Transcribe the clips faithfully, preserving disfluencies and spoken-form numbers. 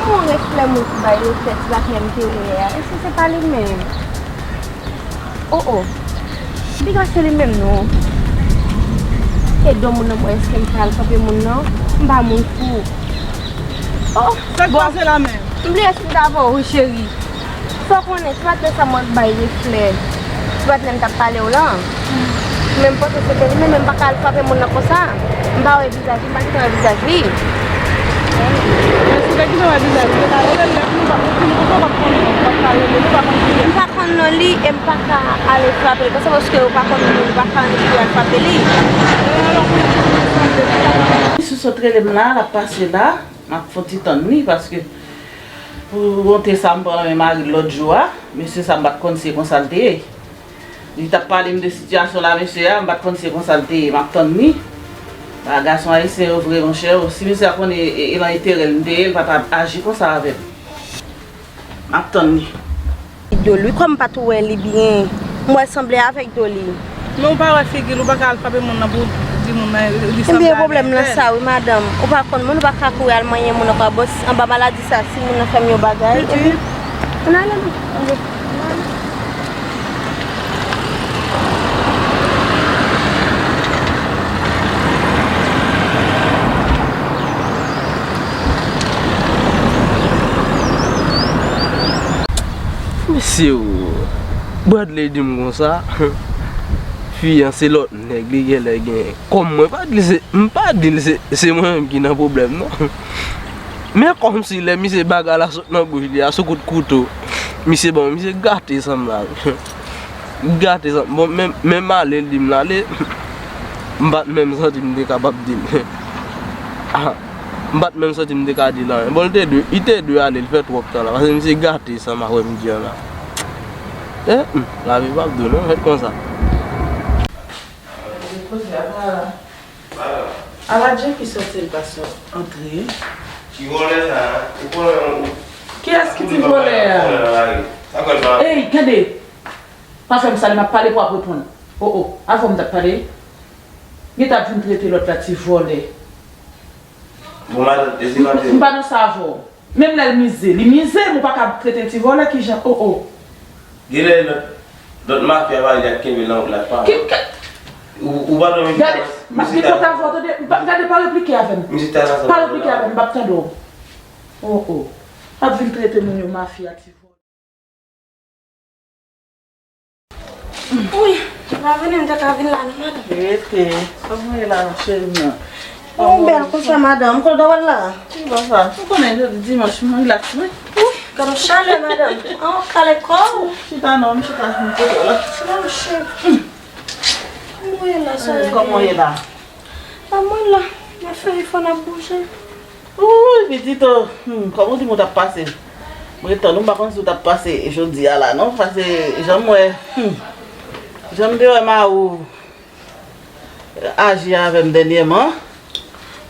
Yon reflè moun ki bay reflè ti bagay m te wè a. Èske se pa li menm? Oh, oh. Piga se li menm non. E do moun nan mwen, èske m pral frape moun nan? M pa moun fou. Oh, sa k bon, pase la menm? M bliye si m t avè w, wi, cheri. Sa w konnen, ti patnè sa mwen bay reflè. Ti patnè m t ap pale w lan. Mwen m panse se te li menm, men m pa ka al frape moun nan konsa. M pa wè vizaj li, m pa gentan wè vizaj li. Men si w te gentan wè vizaj li, w te ka rele l, men nou pa, nou pa, nou pa konn, nou pa ka rele, nou pa konn kiyès. M pa konn non li e m pa ka ale frape l konsa paske ou pa konn moun, ou pa ka annik pou al frape li. Si w sot rele m la, l ap pase la, m ap fon ti tann li paske pou monte sa m pran nan men mari l lòt jou a, mesye sa m pa t konn se konsa l te ye. Li t ap pale m de sitiyasyon la, mesye a, m pa t konn se konsa l te ye. M ap tann li. A, gason ayisyen yo vre, monchè. Si mesye a konnen e, e, e lan enterè l m te ye, l pa t ap aji konsa avè m. M ap tann li. Doli, kòm m pa t wè li byen, m wè l sanble avèk Doli. Men ou pa wè figi l, ou pa ka al frape moun nan pou di moun nan li sanble avèk tèl. Ebyen, pwoblèm nan sa, wi, madanm. Ou pa konn moun, ou pa ka kouri al manyen moun ankò. Bon, anba maladi sa, si moun nan fè m yon bagay, ebyen, ann ale non. Mesye o, Bradley di m konsa, fi an se lòt nèg li genlè gen. Kòm mwen pa di l se, m pa di l se, se mwen menm ki nan pwoblèm non. Men kòmsi lè misye bagay la sot nan bouch li a sou kout kouto, misye bon, misye gate sanm la. Gate sanm. Bon, men, men m ale, l di m l ale. M pa t menm santi m te kapab di l. Ah, m pa t menm santi m te ka di l anyen. Bon, l te dwe, li te dwe ale, l fè twòp tan la. Paske misye gate sanm avè m di an la. Eh, hmm, lavi p ap dou non, fèt konsa. Ala Jackie sòti, l pa sot antre. Ti vòlè sa a, ou konnen ou. Kiyès ki ti vòlè a? Ey, tande! Pa fè m sa, lè m ap pale pou w ap reponn. Oh, oh, avan m t ap pale, li t ap vin trete lòt la ti vòlè. Bon, madanm, e si madanm. M pa nan sa avè w. Menm lè l mize, li mize, ou pa ka trete l ti vòlè, kijan? Oh, oh. Genlè lòt, lòt mafya pa li ap kenbe nan wout la, pa. Ki, ki. Ou, ou pa dòmi. Gade, m ap gen kont avè w, tande. M pa, gade, pa replike avè m. Misye ta nan sa. Pa replike avè m, m p ap tande w. Oh, oh. Ap vin trete moun yo mafya, ti vòlè. Wi, m pa vini, m te ka vin la non, madanm. Rete, kòman w ye la, cheri m nan? Ou bèl konsa, madanm, kote w al la? Ki bò sa? Ou konnen jodi dimanch, m rilaks, wi. Wi, gad yon chalè, madanm. An, w ap kale kò w? Chita non, m chita sou kote w la. Chita, monchè. Kòman w ye la, sa? Kòman w ye la? A mwen la, m ap fè efò, n ap bouje. Wouy, pitit o, hmm, kòman w di m ou t ap pase? M ret tann ou, m pa konn si w t ap pase jodi a la non, paske jan m wè, hmm, jan m te wè mari w aji avè m dènyèman,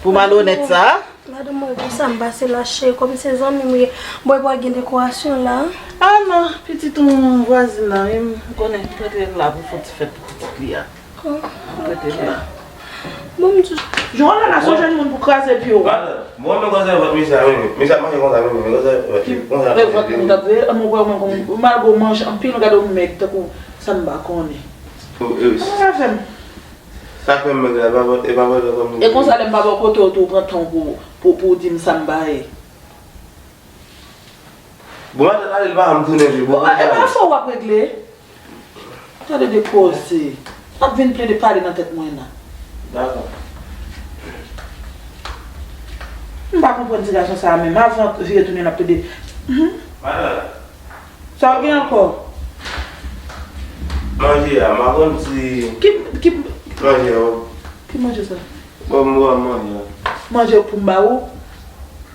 pou malonèt sa. Madanm, mwen konsa m pase la, cheri, kòm se zanmi m ye, bon, e pa gen dekorasyon la. A non, pitit yon vwazin nan, wi, m konnen, m prete l la pou fè ti fèt pou pitit li a. Rete la. Bon, m di. Jan w la la, se w jwenn moun pou kraze pye w. Madanm, bon, men konsa vant misye a, men, men. Misye ap mache konsa, men, men, konsa vant li, konsa vant li. Vant moun ap veye, an, mwen wè mwen konn, malgre w manje anpil, ou gade w mèg, tankou sa m pa konnen. Sa fè m. Sa fè m mèg la, e pa vant, e pa vant, e pa vant. E konsa, lè m pa bò kote w tou, ou pran tan w pou, pou, pou w di m sa m pa ye. Bon, madanm, ale, l pa janm tounen vre, bon, bon, e pa fò w ap regle. Tande de koze. W ap vin plede pale nan tèt mwen nan. Dakò. M pa konprann ti gason sa a menm. Avan vire tounen l ap plede. Mhm. Madanm. Sa w gen ankò? Manje a, m pa konn si. Ki, ki. Manje a. Ki manje sa? Bon, m ba w manje a. Manje pou m ba ou?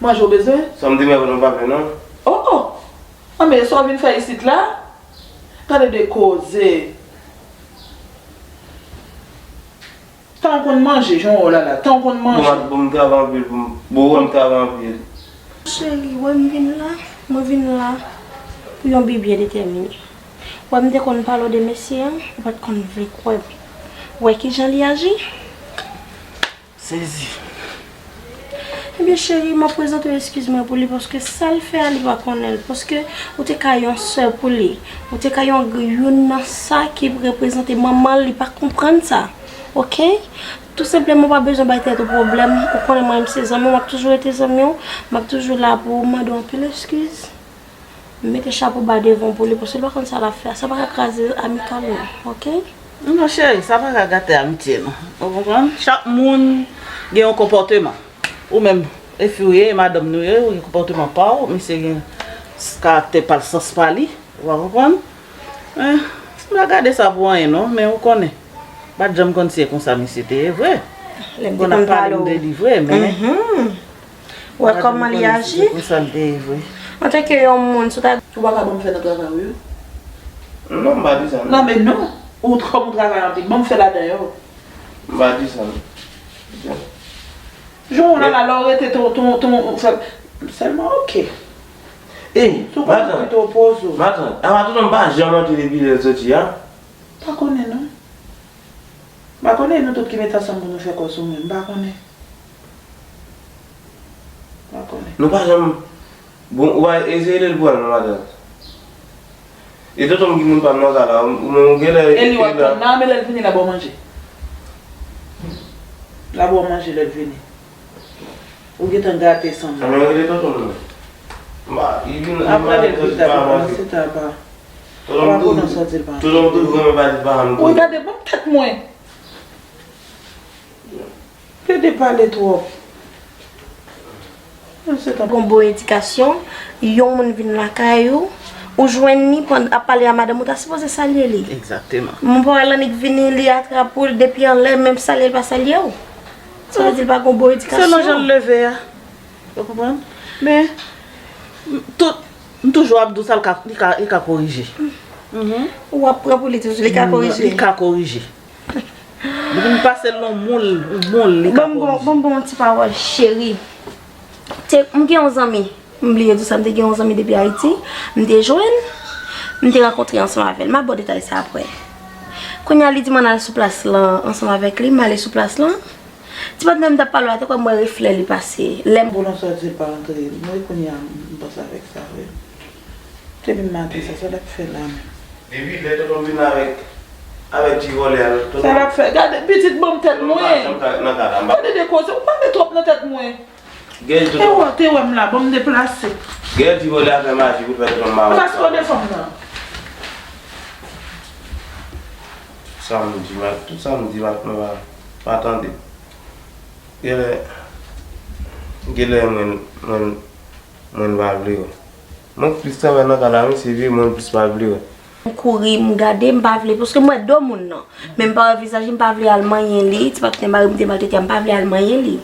Manje w bezwen? Sa m te mèt nou pa fè non. Oh, oh. Anben, sa w vin fè isit la? Tande de koze. Tan w konn manje, jan w wè w la la. Tan w konn manje. Bon, bon, m travay anpil pou m. Bon, m travay anpil. Cheri, wè m vin la. Mwen vin la pou yon bi byen detèmine. Wè m te konn pale w de mesye an, ou pa t konn vle kwè m. Ou wè kijan li aji? Sezi. Ebyen, cheri, m ap prezante w eskiz mwen pou li, paske sa l fè a, li pa konnen l. Paske ou te ka yon sè pou li. Ou te ka yon, youn nan sa ki reprezante manman l, li pa konprann sa. Oke? Tou senpleman, ou pa bezwen bay tèt ou pwoblèm. Ou konnen mwen menm se zanmi w, m ap toujou rete zanmi w. M ap toujou la pou ou, m mande w anpil eskiz. M mete chapo ba devan w pou li, paske l pa konn sa l ap fè a. Sa pa ka kraze amikal nou, oke? Non, cheri, sa pa ka gate amitye nou. Ou konprann? Chak moun gen yon konpòteman. Ou menm, e fi w ye, e madanm nou ye, ou gen konpòteman pa w, misye gen s-, karaktè pa l, sans pa li, ou pa konprann? Men, m pa gade sa pou anyen non, men ou konnen. M pa t janm konn si e konsa misye te ye vre. Lè m te konn ap pale m de li vre, men Wè kòman li aji? Konsa l te ye vre. Antanke yon moun, si w ta... Ou pa ka ban m fè nan travay ou yo? Non, m pa di sa, non. Non, men non. Ou kòm ou travay anpil, ban m fè ladan yo. M pa di sa, non. Jan w la, la, lè w rete ton, ton, ton, sèl-, sèlman, oke. Ey, si w pa konn pito poze w. Matant, matant, apa tonton m pa janm antre depi lè l soti a? Pa konnen, non. M pa konnen, nou tout ki met ansanm pou nou fè kò sou mwen, m pa konnen. M pa konnen. Nou pa janm, bon, ou pa eseye l pou al non, matant. E tonton m ki moun pa m nan kay la, ou, ou menm ou genlè... E li w ap tann la, men lè l vini l ap ba w manje. L ap ba w manje lè l vini. Ou gentan gate san manje. Sa mwen rele tonton m nan. M pa, li vin, li... Ap rele l pita, pandan se tan pa. Tonton m tou, tonton m tou vrèman pa di pa m. Ou gade, ban m tèt mwen. Plede pale twòp. Mwen se tankou yon bon edikasyon, yon moun vin lakay ou, ou jwenn li pandan ap pale a madanm ou, ta sipoze salye li. Egzakteman. Mwen pa wè l annik vini, li atrap ou depi anlè, menm salye l pa salye w. Sa vle di l pa gen yon bon edikasyon. Selon jan l leve a. Ou konprann? Men, m, tout, m toujou ap di w sa, l ka, li ka, li ka korije. Mhm. Ou ap pran pou li toujou, li ka korije. Li ka korije. Depi m pase l nan moun, moun li ka korije. Ban m bon, ban m bon ti pawòl, cheri. Te, m gen yon zanmi, m bliye di w sa, m te gen yon zanmi depi Ayiti, m te jwenn, m te rankontre ansanm avè l. M ap ba w detay sa apre. Kounye a, li di m ann al sou plas lan ansanm avèk li, m ale sou plas lan. Ti patnè m t ap pale w la, te kwè m wè reflè li pase. Lè m... Pou lontan di l pa rantre, mwen kounye a, m panse avèk sa, wi. Depi m maten sa, sa l ap fè la menm? Depi lè tonton m vin avèk, avèk ti vòlè a, tonton... Sa l ap fè? Gade, pitit ban m tèt mwen. Tonton m pa janm ka ret nan kay la, m pa... Gade de koze, ou pale twòp nan tèt mwen. Gèl tonton. Te wè, te wè m la, ban m deplase. Gèl ti vòlè a fè maji pou l fè tonton m pa wè. Paske w defann m nan. Sa m di, ma-, tout sa m di, ma-, mwen pa, pa tande. Genlè, genlè mwen, mwen, mwen pa vle wè. Mwen plis travay nan kay la, mesye vye, mwen plis pa vle wè. M kouri, m gade, m pa vle, paske m wè do moun nan. Men m pa wè vizaj li, m pa vle al manyen li. Ti patnè mari m te maltrete a, m pa vle al manyen li.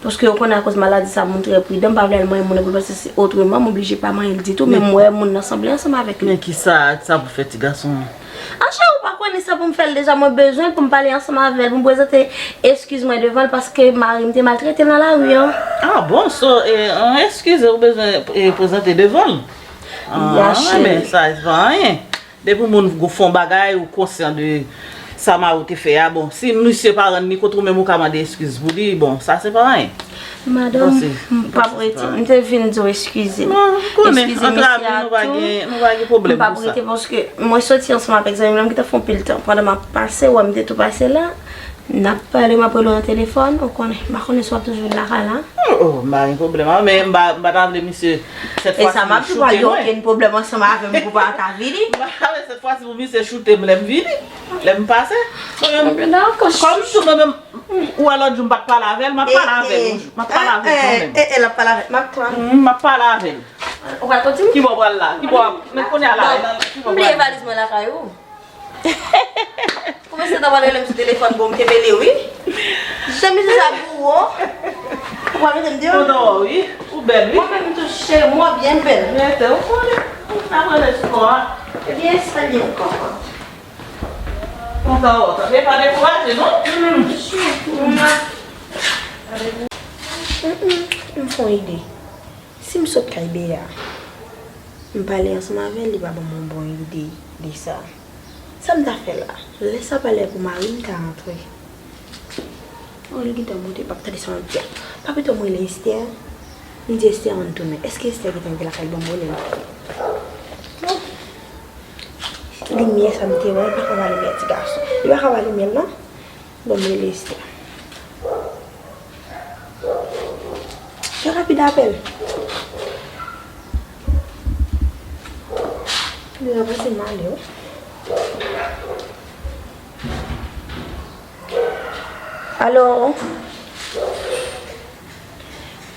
Paske yo konnen akoz maladi sa, moun trè pridan, m pa vle al manyen moun nan pou l panse se otreman, m oblije pa manyen l ditou, men m wè moun nan sanble ansanm avèk li. Men kisa, kisa pou fè ti gason an? A cheri, ou pa konnen sa pou m fè l deja, mwen bezwen l pou m pale ansanm avè l, pou m prezante eskiz mwen devan l, paske mari m te maltrete l nan lari an. Ah bon, so, e, an eskiz ou bezwen, e, prezante devan l? Ya, cheri. Ah, men sa, se pa anyen. Depi moun go fè yon bagay, ou konsyan de sa mari w te fè a, bon, si misye pa rann li kont ou, menm ou ka mande eskiz pou li, bon, sa se pa anyen. Madanm, m p ap rete, m te vin di w eskize m. Non, m konnen, eskize ant mesye a tou. Nou pa gen, nou pa gen pwoblèm pou sa. M p ap rete paske mwen soti ansanm avèk zanmi m, m gentan fè yon pil tan. Pandan m ap pase, wè m te tou pase la, n ap pale, m ap rele w nan telefòn, ou konnen, m pa konnen si w ap toujou vin lakay la. Oh, oh, m pa gen pwoblèm, men m pa, m pa ta vle misye sèt fwa si choute mwen. E sa m ap di w, pa gen okenn pwoblèm ansanm avè m pou w pa ta vini. M pa vle sèt fwa si pou misye choute m lè m vini, lè m pase. Mwen menm, kòm tou mwen menm, ou wè lòt jou m pa t pale avè l, m ap pale avè l yon jou. M ap pale avè l kanmenm. E, e, l ap pale avè l, m ap pran. Mm, m ap pale avè l. Ou pral kontinye? Ki bò w pral la? Ki bò w ap, men kounye a la, ki bò w pral? M bliye valiz mwen lakay ou. Kòman se ta pral rele m sou telefòn, bon, m kenbe li, wi. Jan misye sa gwo. Ou pral mete m deyò? Kontan wè w, wi. Ou bèl, wi. Mwen menm tou, cheri, mwen byen bèl. Rete, ou konnen. Ou ka rele sou kò a. Ebyen, salye m, kòkòt. Kontan wè w, tande, pa dekouraje, non. Mm. Mm, mm, m fè yon ide. Si m sot kay Bea, m pale ansanm avè l, li pa ban m yon bon ide de sa. Sa m ta fè la? Lè sa pa lè pou mari m ta rantre. Oh, li gentan monte, m ap tande sa m ap di a. Pa pito m rele Esther. M di Esther ann tounen. Èske Esther gentan rive lakay l? Ban m rele l. Limyè sa m te wè, li pa ka ba limyè ti gason. Li pa ka ba limyè l non. Ban m rele Esther. Fè rapid apèl. Li ranplase m ale wi. Alo?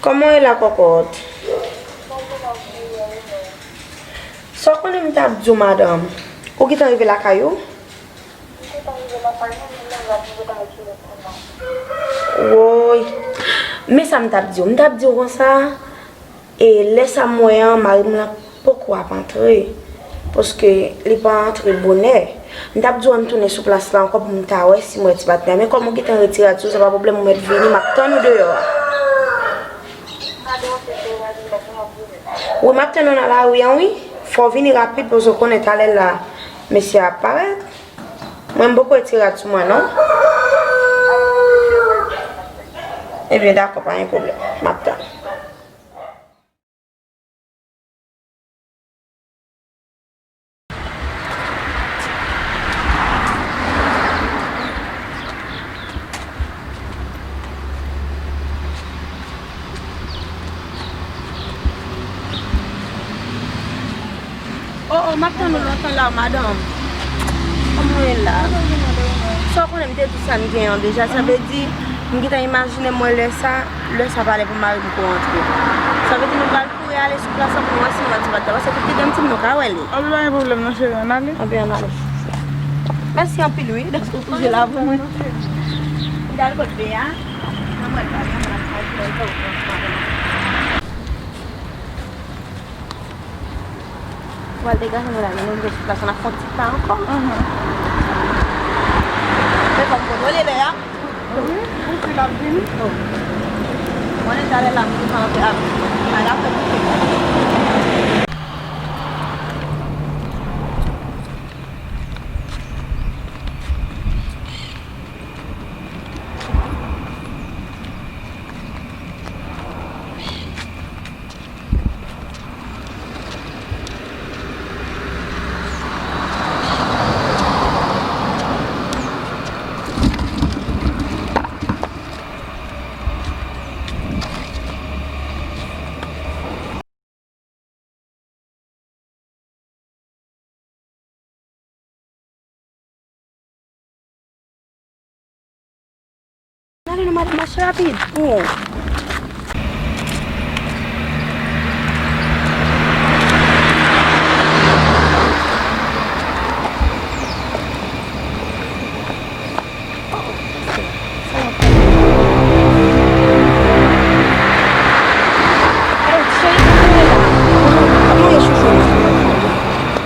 Kòman w ye la, kòkòt? Sa w konnen m t ap di w, madanm? Ou gentan rive lakay ou? Woy. Men sa m t ap di w. M t ap di w konsa, e lè sa m wè an, mari m lan poko ap antre. Paske li pa antre bonè. M t ap di w ann tounen sou plas la ankò pou m ta wè si m wè ti patnè. Men kòm ou gentan retire rad sou, se pa pwoblèm, ou mèt vini, m ap tann ou deyò a. Wi, m ap tann ou nan lari an, wi. Fò w vini rapid, paske w konnen talè la, mesye a ap parèt. Mwen, m poko retire rad sou mwen, non. Ebyen, dakò, pa gen pwoblèm. M ap tann. Oh, oh, m ap tann ou lontan la, madanm. Kòman w ye la? Sa w konnen m te di w sa m gen an deja. Sa vle di, m gentan imajine mwen lè sa, lè sa pa lè pou mari m pou rantre. Sa vle di nou pral kouri ale sou plas la pou nou wè si nou wè ti patnè. Paske tout lide m di m nou ka wè li. Anben, pa gen pwoblèm non, cheri, ann ale. Anben, ann ale. Mèsi anpil, wi, dèske w kouri la pou mwen. M t al kot Bea. Mwen pral pale, mwen pral pale. Pral degaje nou la, men nou rive sou plas, n ap fè yon ti pa ankò. Mhm. Men fò m kontwole lè a. Wi, ou di l ap vini. Oh. Mwen, talè la, m te fè antre ak, ak afè bouke. Ale nou, madanm, mache rapid. Oh.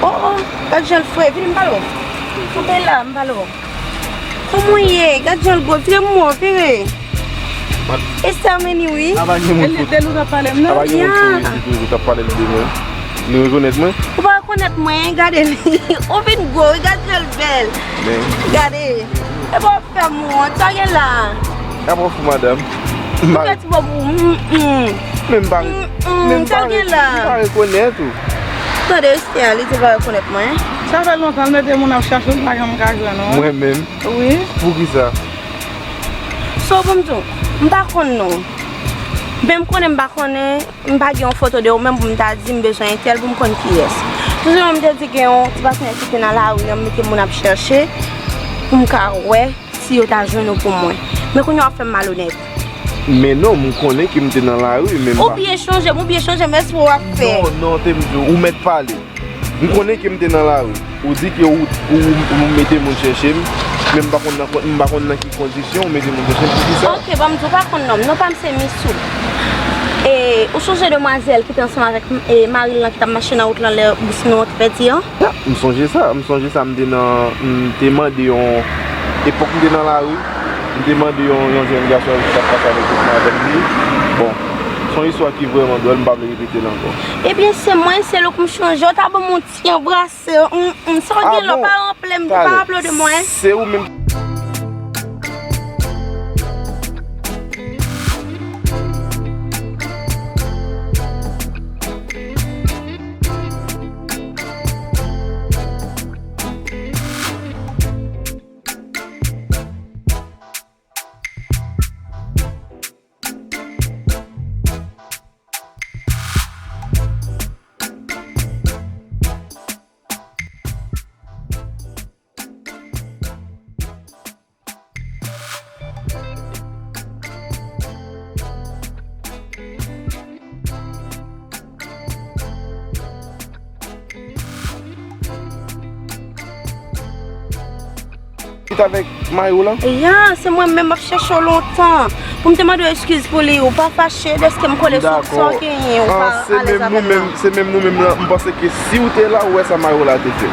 Oh, oh, gad jan l fre, vini m pale w. Kanpe la, m pale w. Kòman w ye? Gad jan l gwo, vire m wè w, vire. Esther Meni, wi. Apa gen moun pou, apa gen moun pou redi toujou t ap pale l de mwen? Li rekonèt mwen? Ou pa rekonèt mwen, gade li. Ou vin gwo, wi, gad jan l bèl. Men. Gade. Epa w ap fè m wont, sa w gen la? Apa w fou, madanm? Ou fè ti bòb ou, mm, mm. Men m pa, mm, mm, men m pa, sa w gen la? M pa rekonèt ou. Tande, Esther, li di l pa rekonèt mwen. Sa fè lontan l mete moun ap chache l, pa janm ka jwenn ou. Mwen menm? Wi. Poukisa? So, pou m di w, m pa konn non. Men m konnen m pa konnen, m pa gen yon foto de ou menm pou m ta di m bezwen entèl pou m konn kiyès. Touzouyè m te di gen yon ti patnè ki te nan lari an, m mete moun ap chèche pou m ka wè si yo ta jwenn ou pou mwen. Men kounye a w ap fè m malonèt. Men non, m konnen ke m te nan lari, men m pa. Ou byen chonje m, ou byen chonje m, espre w ap fè. Non, non, te m di w, ou mèt pale. M konnen ke m te nan lari. Ou di ke ou, ou, ou mete moun chèche m, men m pa konn nan, m pa konn nan ki kondisyon ou mete moun chèche m. Poukisa? Ok, ban m di w, ou pa konn non m. Non pa m se Missou. E, ou chonje demwazèl ki te ansanm avèk, e, mari l lan ki t ap mache nan wout lan lè bous nou an te pèdi an? M sonje sa, m sonje sa, m te nan, m te mande yon, epòk m te nan lari, m te mande yon, yon jèn gason ki t ap pase avèk yon madanm li. Bon, Yon istwa ki vrèman dwòl, m pa vle repete l ankò. Ebyen, se mwen, se lou k m chonje, w ta ban m yon ti anbrase, mm, mm, sa w gen la, w pa raple m, w pa raple w de mwen. Se ou menm. Ou t avèk mari w lan? Ya, se mwen menm, m ap chèche w lontan. Pou m te mande w eskiz pou li, ou pa fache dèske m kole sou sa w genyen, ou pa alèz avè m nan. Se menm nou menm, se menm nou menm lan, m panse ke si w te la, ou wè sa mari w la te fè.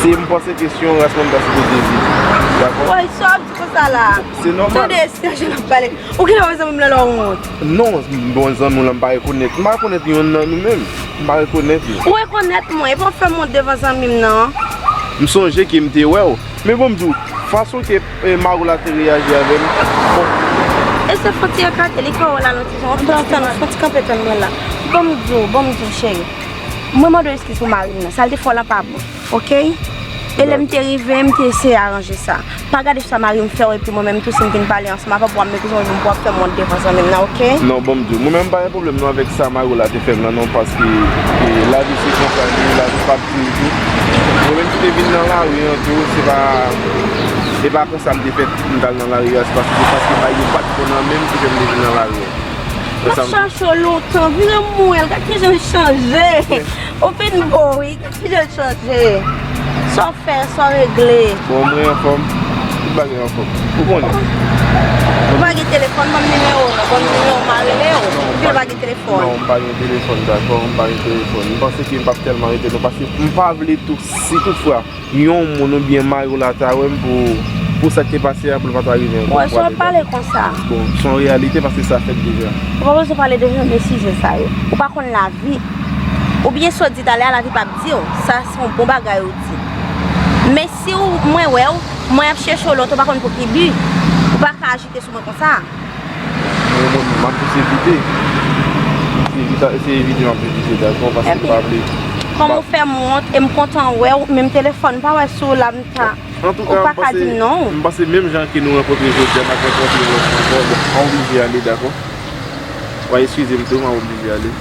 Se, m panse ke se yon ras mwen m ta sipoze viv. Dakò? Woy, sa w ap di konsa la? Se nòmal. Tande, Serge, n ap pale. Ou genlè wè zanmi m lan la, w wont. Non, bon, zanmi w lan, m pa rekonèt. M pa rekonèt yonn nan nou menm. M pa rekonèt yo. Ou rekonèt mwen, epi w ap fè m wont devan zanmi m nan. M sonje ke m te wè w. Men bon, m di w, fason ke, eh, mari w la te reyaji avè m, bon. E se fwontyè kate, li fè w la nan ti jan. Ou pran tan, ou fè ti kanpe tann mwen la. Bon, m di w, bon, m di w, cheri. Mwen mande w eskiz pou mari m nan. Sa l te fè w lan pa bon. Oke? E lè m te rive, m te eseye aranje sa. Pa gade sa mari m fè w epi mwen menm tou, si m vin pale ansanm avè w, w ap meprize mwen, epi w ap fè m wont devan zanmi m nan, oke? Non, bon, m di w, mwen menm m pa gen pwoblèm non avèk sa mari w la te fè m lan non, paske, e, lavi se konsa l ye, lavi pa pti tou. Mwen menm ki te vin nan lari an tou, se pa, se pa konsa m te fèt m t al nan lari a, se paske, se paske bagay yo pa t bon nan men m ki fè m te vin nan lari a. M ap chache w lontan, vire m wè l, gad kijan l chanje. Ou fin bo wi, gad kijan l chanje. Sa w fè, sa w regle. Bon, mwen anfòm, tout bagay anfòm. Ou konnen. Ou pa gen telefòn, ban m nimewo w non, ban m nimewo w, m a rele w. Epi ou pa gen telefòn. Non, m pa gen telefòn, dakò, m pa gen telefòn. M panse ke m p ap tèlman rete non, paske m pa vle tou, si toutfwa yon moun oubyen mari w la ta wè m pou, pou sa k te pase a, pou l pa ta rive ankò. Wè, sa w ap pale konsa? Bon, se yon reyalite paske sa fèt deja. Ou pa bezwen pale de jan de sijè sa yo. Ou pa konn lavi. Oubyen sa w di talè a, lavi p ap di w. Sa se yon bon bagay ou di. Men si w, mwen wè w, mwen ap chèche w lontan, ou pa konn pou ki bi. Ou pa ka ajite sou mwen konsa. Mwen, mwen, m ap jis evite. Se evita-, se evite m ap evite, dakò, paske m pa vle. Kòm ou fè m wont, e m kontan wè w, men m telefòn pa wè si w la, m ta, ou pa ka di m non. M panse menm jan ke nou rankontre jodi a, n ap rankontre lòt ankò. Bon, m oblije ale, dakò? W a eskize m tou, m ap oblije ale.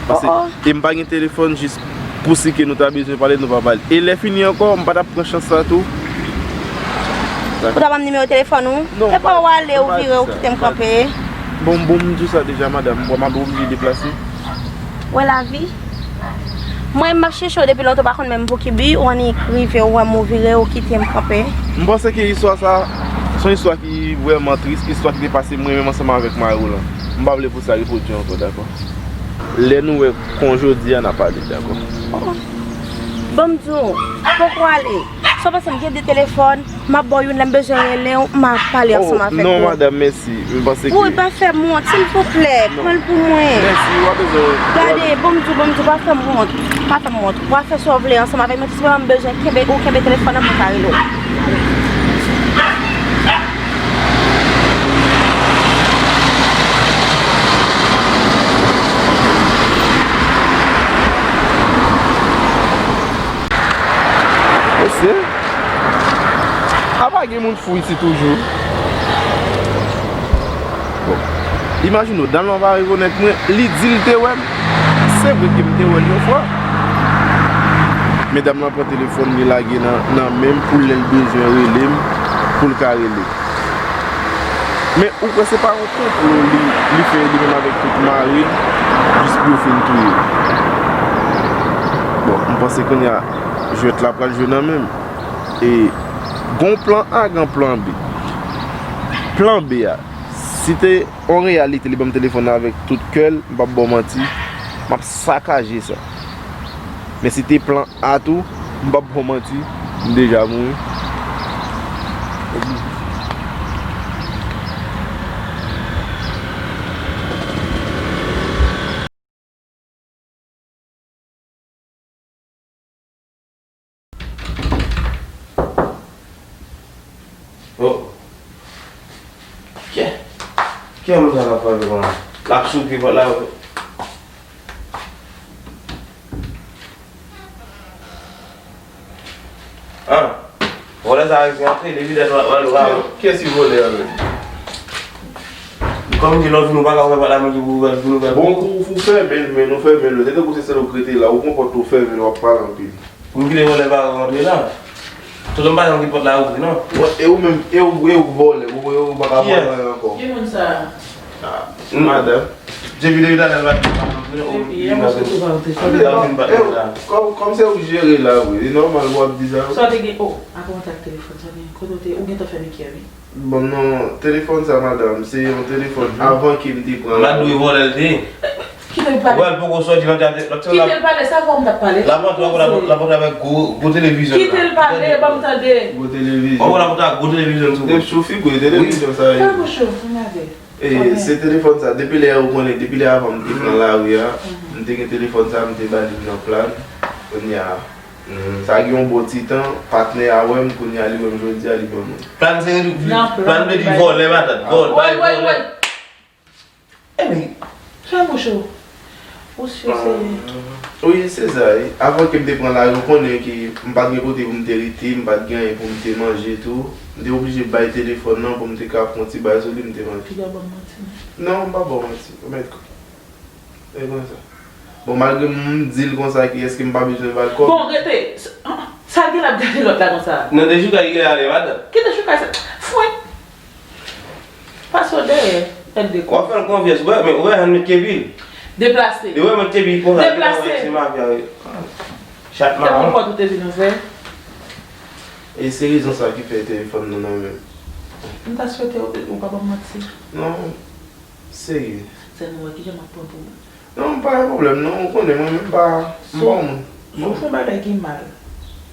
Paske, e m pa gen telefòn, jis pou si ke nou ta bezwen pale, nou pa pale. E lè fini ankò, m pa t ap pran chans sa tou. Ou ta ban m nimewo telefòn ou? Non, epi w ale, ou vire, ou kite m kanpe. Bon, bon, m di w sa deja, madanm. Bon, m ap oblije deplase. Wè lavi. Mwen, m ap chèche w depi lontan, ou pa konn menm pou ki bi, ou annik rive, ou wè m, ou vire, ou kite m kanpe. M panse ke istwa sa, se yon istwa ki vrèman tris, istwa ki te pase mwen menm ansanm avèk mari w lan. M pa vle pou sa repwodui ankò, dakò? Lè nou wè kon jodi a, n a pale, dakò? Oh. Bon, m di w, poko ale. Sa w panse m gen de telefòn, m ap ba w youn, lè m bezwen rele w, m a pale ansanm avèk ou. Oh, non, madanm, mèsi. M panse ke... Woy, pa fè m wont, silvouplè, pran l pou mwen. Mèsi, w a bezwen... Gade, bon, m di w, bon, m di w, pa fè m wont. Pa fè m wont. W a fè sa w vle ansanm avèk mwen, tout sèlman m bezwen kenbe, ou kenbe telefòn nan pou m ka rele w. Mesye, apa gen moun fou isit toujou? Bon, imajine w, dam nan pa rekonèt mwen, li di l te wè m. Se vre ke m te wè l yon fwa. Men dam nan pran telefòn li lage nan, nan men m pou lè l bezwen rele m, pou l ka rele. Men ou kwè se pa yon konplo li, li fè li menm avèk tout mari l, jis pou yo fin touye l? Bon, m panse kounye a, jwèt la pral jwe nan men m. E gon plan A, gon plan B. Plan B a, si te yon reyalite, li ban m telefòn nan avèk tout kè l, m p ap ba w manti, m ap sakaje sa. Men si te plan A tou, m p ap ba w manti, m deja mouri. Oblije. Kè, kè moun sa k ap frape kòman? L ap souke pòt la. An, vòlè sa a resi antre, depi dat w ap pale w pa. Kiyès ki vòlè a menm? Kòm di lòt jou nou pa ka ouvè pòt la, men ki pou ouvè l, pou nou fè. Bon, ou, ou fèmen l, men nou fèmen l. Se tankou se sèl ou k rete la, ou pran pòt ou fèmen l, w ap pale anpil. Pou m kite vòlè pa rantre la. Tonton m pa janm gen pòt la ouvri non. E ou menm, e ou, e ou k vòlè, ou, e ou pa ka vòlè ankò. Ki moun sa? Ah, madanm. Depi, depi talè l pa t vin pa rantre non. Epi, e mwen sot ou pa rantre. Li pa vin pa rantre la. Kòm, kòm se ou k jere la, wi. E nòmal pou w ap di sa, wi. Sa w te gen, oh, a kontak telefòn sa gen, kote w te, ou gentan fèmen kè, wi. Bon, non, telefòn sa, madanm, se yon telefòn avan ke m te pran la. M pa t dwe vòlè l te ye. Kite l pale. Wè, l poko sòti nan jardin. Kite l pale, sa fè w m t ap pale. L ap rantre, l ap rantre, l ap rantre avèk gwo, gwo televizyon. Kite l pale, ban m tande. Gwo televizyon. Wè, l ap rantre ak gwo televizyon sou. Depi sou figure televizyon sa ye. Fè bouch ou, fè m gade. E, se telefòn sa, depi lè ou konnen, depi lè avan m te pran lari a, m te gen telefòn sa, m te ba li nan plan. Kounye a, sa gen yon bon ti tan, patnè a wè m, kounye a li wè m jodi a, li ban mwen. Plan se, plan vle di vòlè, matant. Vòlè, bay vòlè. Epi, fè bouch ou. Ou si se. Wi, se sa, wi. Avan ke m te pran lari, ou konnen ke m pa t gen kote pou m te rete, m pa t gen anyen pou m te manje tou. M te oblije bay telefòn nan pou m te ka fè yon ti bagay sou li, m te manje. Piga ban m manti. Non, m pa ba w manti. Ou mèt E konsa. Bon, malgre m di l konsa ki èske m pa bezwen ba l kòb. Bon, rete. S-, ah, sa l gen l ap gade lòt la konsa? Nan dechoukay li ale, madanm. Ki dechoukay sa? Fwen. Pase w dèyè, tèt de kò. W ap fè l konfyans, ou wè, men ou wè, ann met kepi l. Deplase. Li wè met kepi l konsa, deplase. Se mafya, wi. Chat mawon. Kòb ou te vin ouvè? E se rezon sa ki fè telefòn nan nan men m. M ta swete ou, ou pa ban m manti. Non. Serye. Sèlman wè kijan m ap pran pou ou. Non, pa gen pwoblèm, non. Ou konnen, mwen menm pa, m pa yon moun. Si w fè yon bagay ki mal,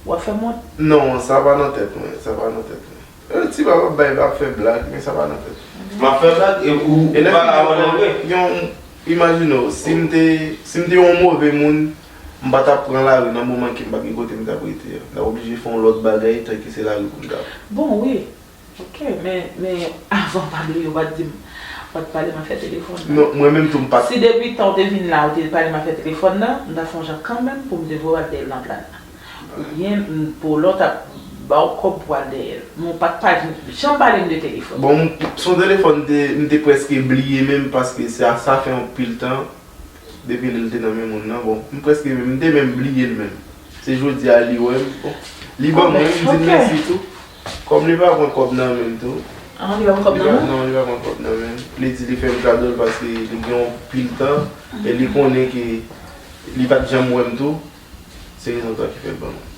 w ap fè m wont? Non, sa pa nan tèt mwen, sa pa nan tèt mwen. E, ti bab ap bay, ap fè blag, men sa pa nan tèt mwen. M ap fè blag, e ou, ou pa ka abandone vre. Yon, imajine w, si m te, si m te yon move moun, m pa t ap pran lari nan moman ke m pa t gen kote m t ap rete a. M t ap oblije fè yon lòt bagay, tanke se lari pou m t ap. Bon, wi. Ok, men, men avan pa bliye, ou pa t di m, ou pa t pale m afè telefòn nan. Non, mwen menm tou m pa t. Si depi tan w te vin la, ou te pale m afè telefòn nan, m ta fè yon jan kanmenm pou m te voye w al dèyè l nan plan nan. Oubyen, m, pou lòt ap ba w kòb pou w al dèyè l. Men w pa t pa janm pale m de telefòn. Bon, m, se yon telefòn m te, m te prèske bliye menm, paske sa, sa fè yon pil tan. Depi lè l te nan men moun nan, bon, m prèske menm, m te menm bliye l menm. Se jodi a li wè m, bon, li ban mwen, m di l mèsi tou. Kòm li pa pran kòb nan men m tou. Ah, li pa pran kòb nan men w? Non, li pa pran kòb nan men m. Li di li fè m kado l paske li gen yon pil tan, e li konnen ke li pa t janm wè m tou. Se rezon sa ki fè l ban mwen.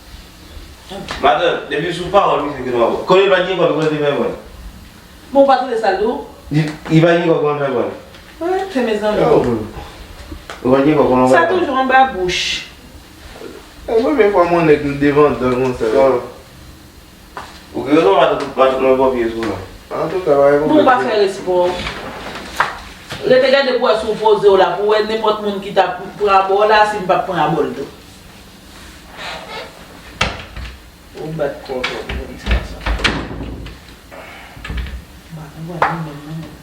Matant, depi sou pawòl misye gen dwa pran. Konnen li pa t gen kòb, konnen li te fè pran. Bon, ou pa tande sa l di w? Li, li pa gen kòb, kòman fè pran? Wi, se mezanmi. Yo. Ou pa gen kòb, kòman fè pran? Sa toujou anba bouch. E premye fwa m wè nèg m devan dan konsa. Yo. Ou gen rezon, matant, matant mwen pran pye sou mwen. Antouka, pa gen pwoblèm. Bon, ou pa fè respè w. Rete gade pou wè si w poze w la, pou wè nenpòt moun ki t ap pran abò w la, si m p ap pran abò l tou. Ou bat kò w twòp, ou konn sa, sa. M pa konprann li menm non.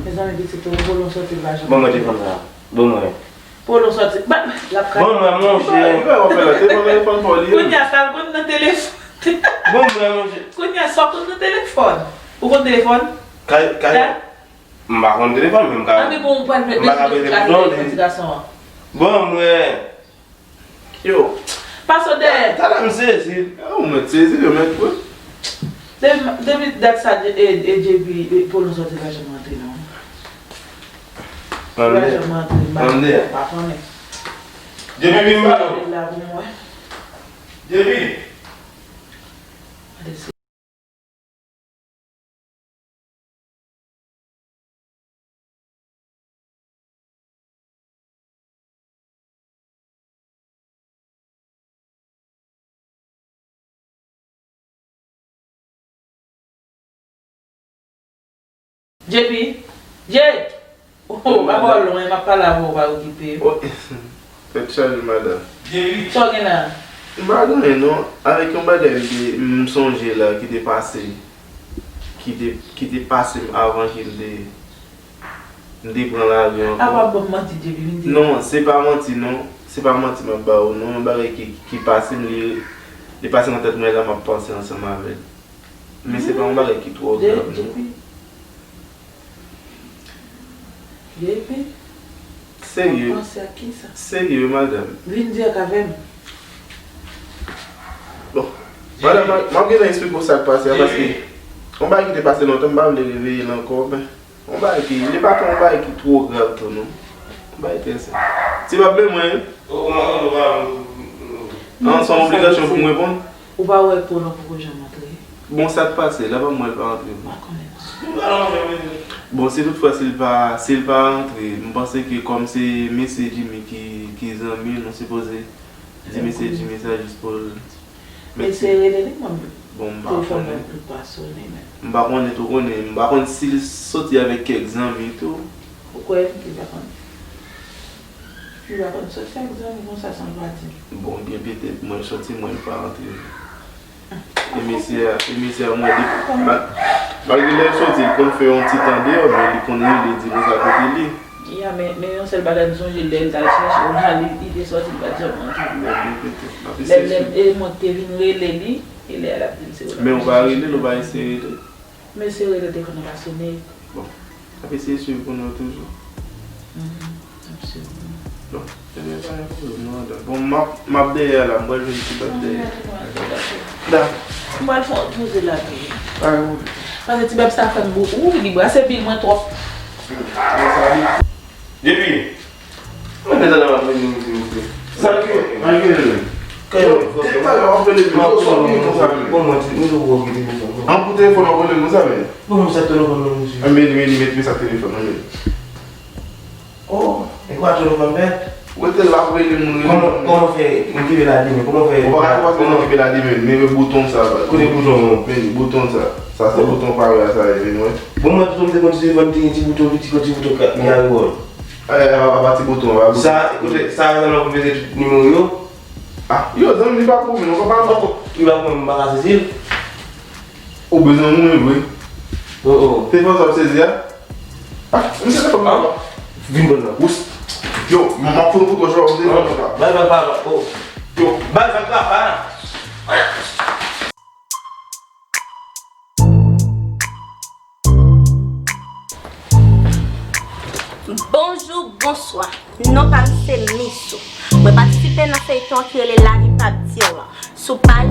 Mezanmi, pitit ou, Polon sòti l pa janm. Ban mwen telefòn sa. Ban mwen. Polon sòti. Ba, l ap ka. Ban mwen, monchè. Li pa, li pa wè fè la. Telefòn nan, telefòn pa w li ye. Kounye a, sa l konn nan telefòn. Ban mwen, monchè. Kounye a, sa w konn nan telefòn. Ou konn telefòn? Kay, kay. M pa konn telefòn, men m ka. Anpi bon, ou pral met, m pa ka mete telefòn, ti gason an. Ban mwen. Yo. Pase w dèyè. Talè m sezi. Ou mèt sezi, yo mèt vre. Depi, depi dat sa, e, e, J P, e, Polon sòti pa janm rantre non. Li pa janm rantre, m pa, m pa konnen. J P vin ba nou. J P. Gade se J P, J! Oh, pa ba w lwen, m ap pale avè w, pa okipe. Oh, tèt chaje, madanm. Sa w gen la? M pa gen anyen, non. Avèk yon bagay m te, m sonje la ki te pase. ki te, ki te pase m avan ke m te, m te pran lari ankò. Apa w ap ban m manti, Djepi, vin di. Non, se pa manti, non. Se pa manti m ap ba ou, non. Yon bagay ki, ki pase m, li, li pase nan tèt mwen la, m ap panse ansanm avè l. Men se pa yon bagay ki twò grav, non. Djepi. Djepi. Serye. W ap panse ak kisa? Serye, madanm. Vin dirèk avè m. Bon. Madanm, m ap, m ap gentan eksplike w sa k pase a, paske yon bagay ki te pase lontan, m pa vle reveye l ankò, men yon bagay ki, li pa t yon bagay ki twò grav tou, non. Yon bagay trè senp. Ti bab men mwen. An, se yon obligasyon pou m reponn. Ou pa wè Polo poko janm antre? Bon, sa k pase? Lè pa m wè l pa antre. M pa konnen non. Bon, si toutfwa si l pa, si l pa antre, m panse ke kòm se mesye Jimmy ki, ki zanmi l, nou sipoze di mesye Jimmy sa jis pou l. Mesye rele li, mwen. Bon, m pa konnen. Telefòn nan pli pa sone menm. M pa konnen tou, konnen, m pa konn si l soti avèk kèk zanmi tou. Ou kwè li pa konn? Li pa konn soti ak zanmi konsa san l pa di m. Bon, byen petèt mwen soti, mwen pa antre. E mesye a, e mesye a, mwen, li, ma-, malgre lè l soti, li konn fè yon ti tan deyò, men li konn rele, di nou sa kote li. Ya, men, men yon sèl bagay m sonje, lè l t al chèche w la, li, li te sòti, li pa t janm antre. Bon, byen petèt. M ap eseye swiv. Lè, lè, e mwen k te vin rele li, e lè a l ap di m se ou l ap chèche. Men ou pa rele l, ou pa eseye rele l? Mesye rele telefòn nan pa sone. Bon, m ap eseye swiv pou nou toujou. Mhm, absolument. Bon, ebyen, pa gen pwoblèm, non, madanm. Bon, m ap, m ap dèyè a la, m pral jwenn ti bab dèyè. Da. M pral fè yon poze la toujou. Pa gen pwoblèm. Paske ti bab sa fè m bou. Ou li brase bil mwen twòp. Bon, sa li. Djepi. Mwen gentan nan m ap rele misye, mesye. Sa ki, malgre l. Yo, te talè w ap rele m, yo, sa w gen konsa, men. Bon, mwen, ti, nou tou wè w gen telefòn, non? An pou telefòn w ap rele m konsa, men. Bon, mwen, sa telefòn nan, mesye. An, men, men, men, men, sa telefòn nan, men. Oh, e kwa telefòn, men? Rete la, ap rele m, rele m. Kòman, kòman fè, m kenbe la demen, kòman fè? Ou pa ka fè fason nan kenbe la demen, men, men bouton sa, ba. Kote bouton an? Men bouton sa. Sa se bouton pare a, sa, men, wè. Bon, mwen, tou, m te konn ti telefòn, te gen ti bouton piti, ti bouton kat, men a rewòl. Eh, apa ti bouton, apa bouton. Sa, kote, sa, sa nan pou mete tout nimewo yo. Ah, yo, zanmi, li pa pou mwen, non, papa, papa. Li pa pou mwen, m pa ka sezi l. Ou bezwen mwen, vre? Oh, oh. Telefòn sa w sezi a? Ah, m se telefòn nan. Vin ban nan. Yo, m ap fout ou kòch la, ou telefòn nan. Bay, bay, bay, bay, oh. Yo. Bay, bay, bay, bay. Bonjou, bonswa. Non pa m se Misou. Mwen patisipe nan feyton an ki rele Lavi p ap di w lan sou paj